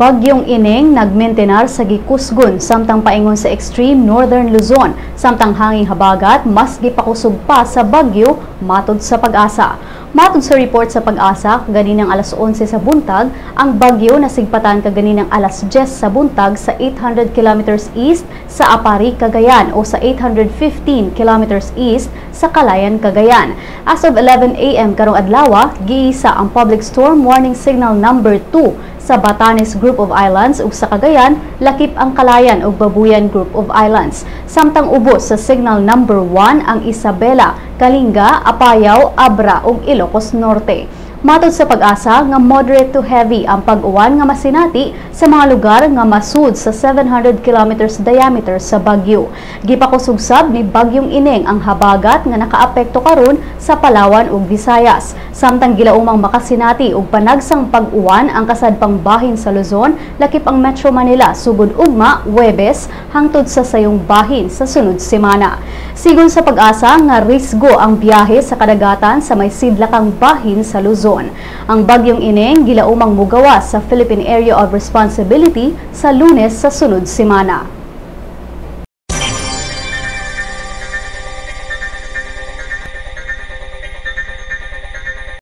Bagyong Ineng nagmentenar sa gikusgon samtang paingon sa extreme northern Luzon, samtang hanging habagat mas gipakusog pa sa bagyo, matod sa PAGASA. Matod sa report sa PAGASA kaganinang alas 11 sa buntag, ang bagyo nasigpatan kaganinang alas 10 sa buntag sa 800 kilometers east sa Aparri, Cagayan o sa 815 kilometers east sa Calayan, Cagayan. As of 11 a.m. karong adlaw, giisa ang public storm warning signal number 2 sa Batanes Group of Islands ug sa Cagayan, lakip ang Calayan ug Babuyan Group of Islands. Samtang ubos sa signal number 1 ang Isabela, Kalinga, Apayao, Abra ug Ilocos Norte. Matod sa PAGASA nga moderate to heavy ang pag-uwan nga masinati sa mga lugar nga masud sa 700 kilometers diameter sa bagyo. Gipakusog sab ni Bagyong Ineng ang habagat nga nakaapekto karon sa Palawan ug Visayas. Samtang gilaumang makasinati og panagsang pag-uwan ang kasadpang bahin sa Luzon, lakip ang Metro Manila, sugod ugma, Huwebes, hangtod sa sayong bahin sa sunod semana. Sigon sa PAGASA nga risgo ang biyahe sa kadagatan sa may sidlakang bahin sa Luzon. Ang Bagyong Ineng gilaumang mugawas sa Philippine Area of Responsibility sa Lunes sa sunod semana.